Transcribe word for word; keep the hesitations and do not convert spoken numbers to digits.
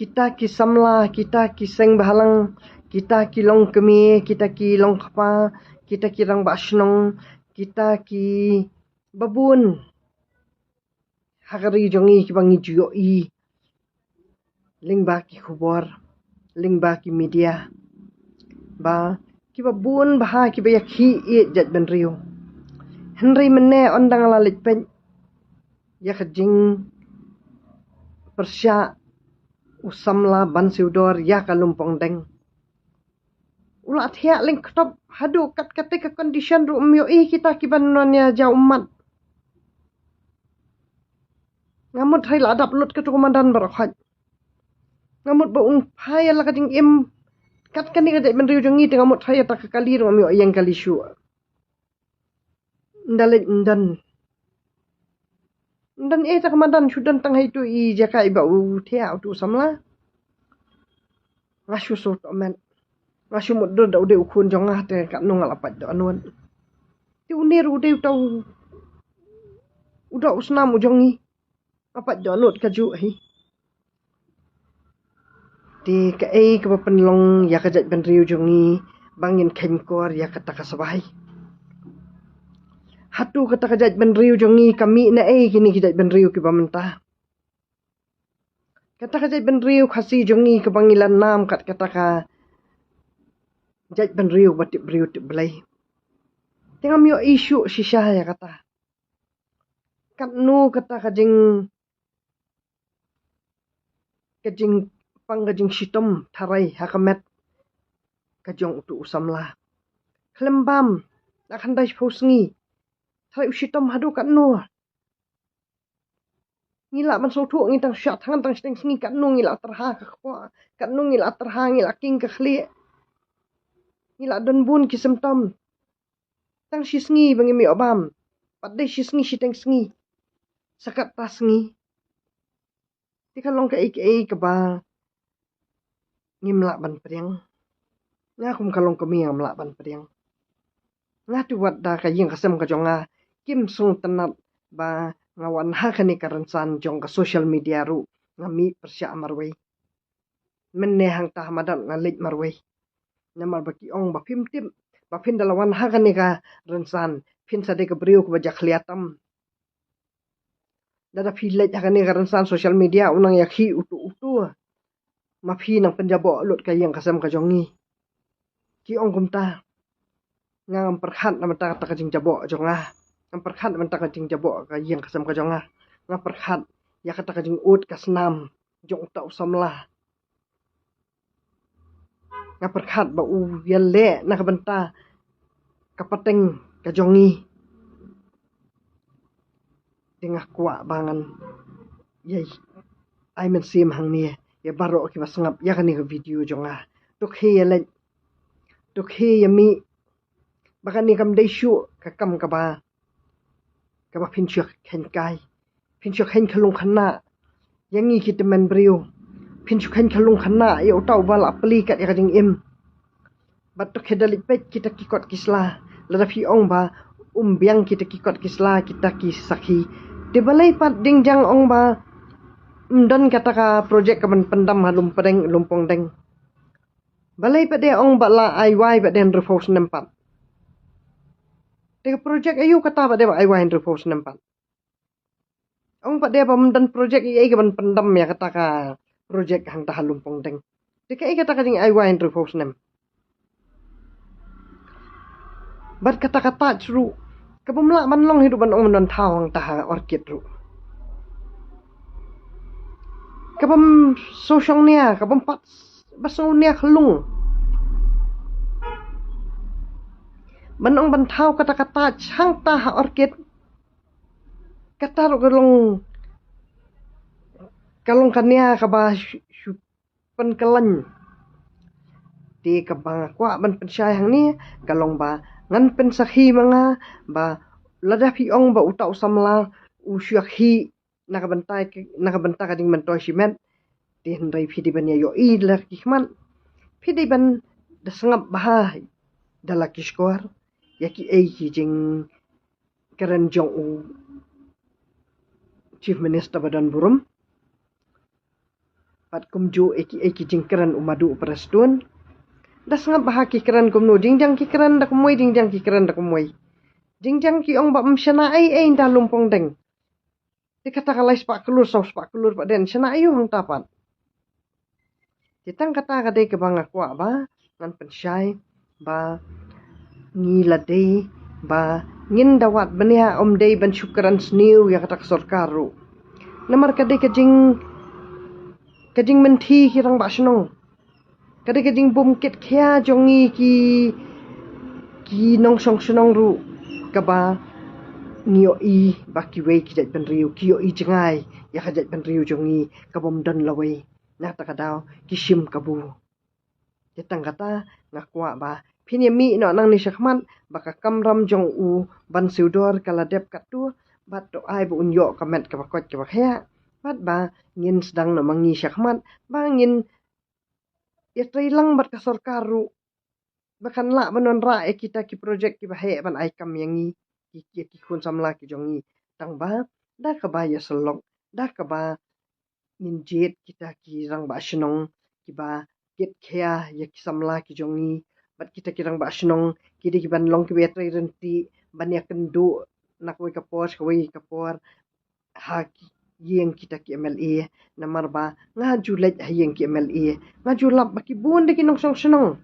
Kita ki samla, kita ki seng bhalang, kita ki longkmie, kita ki longkpa, kita ki rangbah shnong, kita ki babun ha ka ri jong ngi kiba ngi ju ïohi lyngba ki khubor, lyngba ki media, ba kiba bun bha kiba ïakhih ïeit jaitbynriew. Hynrei mynne ynda nga la leit peit ïa ka jingpyrshah u samla Bansiewdor ïa ka Lumpongdeng, u la thiah lyngkot haduh kat kata ka condition ruh ym ïohi kita kiban wan ïa jaw ummat. Nga mut hynrei la dap lut katu ka madan baroh khoit. Nga mut ba un phai ïa la ka jingim kat kane ka jaitbynriew jong ngi, te nga mut hynrei ïa ta ka kali ruh ngam ïoh ïeng kali shuh. Nda leit ndan, ndan eh ta ka madan shu don tang ha itu i jaka iba u thiah utu u samla. Nga shu shu tohmet, nga shu mutdur da u dei u khun jong nga, te katno nga la pait dohnud. Te une ruh u dei uta u, u doh u snam u jong ngi. Nga pait dohnud kajuh hi. Te kaei kaba pynlong ïa ka jaitbynriew jong ngi ba ngin kheiñkor ïa kata ka sawai? Hato kata ka jaitbynriew jong ngi ka mih na ei kine ki jaitbynriew kiba mynta? Kata ka jaitbynriew Khasi jong ngi kaba ngi la nam kat kata ka jaitbynriew ba tip briew tip Blei. Te ngam ïohi shuh shisha ïa kata. Katno kata ka jing, ka jingpang ka jingshitom tharai ha ka met ka jong utu u samla. Khlem bam, la khyndai shiphew sngi, tharai u shitom haduh katno? Ngi lah ban sngewthuh ngi tang shah thngan tang shiteng sngi, katno ngi lah tyrha ka kpoh, katno ngi lah tyrha, ngi lah king ka khlieh, ngi lah don bun ki symptom. Tang shi sngi ba ngim ïoh bam, pat dei shi sngi shiteng sngi, sa kata sngi. Te ka long kaei kaei kaba ngim lah ban pdiang. Nga kum ka longkmie ngam lah ban pdiang. Nga tu wat da ka ïing ka sem ka jong nga kim sngewtynnat ba nga wan ha kane ka rynsan jong ka social media ruh nga mih pyrshah marwei. Mynne hangta ha madan nga leit marwei. Namar ba ki ong ba phim tip ba phin da la wan ha kane ka rynsan phin sa dei ka briew kaba jakhlia tam. Lada phi leit ha kane ka rynsan social media u nang ïakhih utu utu, ma phi nang pynjaboh lut ka ïing ka sem ka jong ngi. Ki ong kumta. Nga ngam pyrkhat na bynta kata ka jingjaboh jong nga. Ngam pyrkhat na bynta ka jingjaboh ka ïing ka sem ka jong nga. Nga pyrkhat ïa kata ka jingud ka snam jong uta u samla. Nga pyrkhat ba u ïaleh na ka bynta ka pateng ka jong ngi. Te nga kwah ba ngan ïa ai mynsiem hangne ïa baroh kiba sngap ïa kane ka video jong nga. To khie ïa leit, to khie ïa mih. Ba kane kam dei shuh ka kam kaba, kaba phin shu kheiñ kai, phin shu kheiñ khyllung khynnah ïa ngi ki tymmen briew, phin shu kheiñ khyllung khynnah ïa uta uba la plie kat ïa ka jingim. Bad to khie da leit peit kita ki kot ki sla, lada phi ong ba um biang kita ki kot ki sla, kita ki sakhi, te balei pat ding jang ong ba ym don kata ka project kaban pyndam ha Lumpdeng, Lumpongdeng? Balei pat de ong ba la ai wai pat de hynriewphew snem pat? Te ka project aïu kata pat de ba ai wai hynriewphew snem pat? Ong pat de ba ym don project ei ei kaban pyndam ïa kata ka project hangta ha Lumpongdeng. Te kaei kata ka jing ai wai hynriewphew snem? Bad kata ka touch ruh, kabym lah ban long hi ruh ban ong ban don thaw hangta ha Orchid ruh. Kabym sngewshong nia, kabym pat ba sngewnia khlung. Ban ong ban thaw kata ka touch hangta ha Orchid. Kata ruh ka long, ka long ka nia kaba shu, shu pynkyllaiñ. Te kaba nga kwah ban pynshai hangne ka long ba ngan pynsakhi ma nga ba lada phi ong ba uta u samla u shu ïakhih na ka bynta, na ka bynta ka jingmyntoi shimet, te hynrei phi dei ban ïa ïohi da la ki khmat, phi dei ban da sngap bha da la ki shkor ïa kiei ki jingkren jong u Chief Minister ba don burom. Pat kumjuh ïa ki, ïa ki jingkren u Madu Prestone. Da sngap bha ki kren kumno, jingjang ki kren da kumwei, jingjang ki kren da kumwei. Jingjang ki ong ba ym shna ei ei ynda lum pong deng. Te kata ka lai spah klur, saw spah klur pat den shna ei u hangta pat. Te tang kata ka dei kaba nga kwah ba ngan pynshai ba ngi la dei ba ngin da wad bniah, ym dei ban shu kren sniew ïa kata ka sorkar ruh. Namar ka dei ka jing, ka jingmynthi ki rangbah shnong. Ka dei ka jingbym kit khia jong ngi ki, ki nongshong shnong ruh, kaba ngi ïohi ba kiwei ki jaitbynriew ki ïohi jngai ïa ka jaitbynriew jong ngi, kabym don lawei. Na kata ka daw ki shim kabu. Te tang kata nga kwah ba phin ïa mih noh nangne shakhmat ba ka kamram jong u Ban Siew Dor ka la dep katto, bad to ai ba un ïoh ka met kaba koit kaba khiah. Bad ba ngin sdang noh ma ngi shakhmat ba ngin ïatrei lang bad ka sorkar ruh, ba kan lah ban wanrah ïa kita ki projek kiba heh ban ai kam ïa ngi, ki, ki, ki khun samla ki jong ngi. Tang ba da kaba ïasyllok, da kaba ngin jied kita ki rangbah shnong kiba kit khia ïa ki samla ki jong ngi. Bad kita ki rangbah shnong ki dei kiban long kiba ïatrei ryntih ban ïakynduh na kawei ka por sha kawei ka por ha ki, ïing kita ki M L A. Namar ba nga ju leit ha ïing ki M L A, nga ju lap ba ki bun de ki nongshong shnong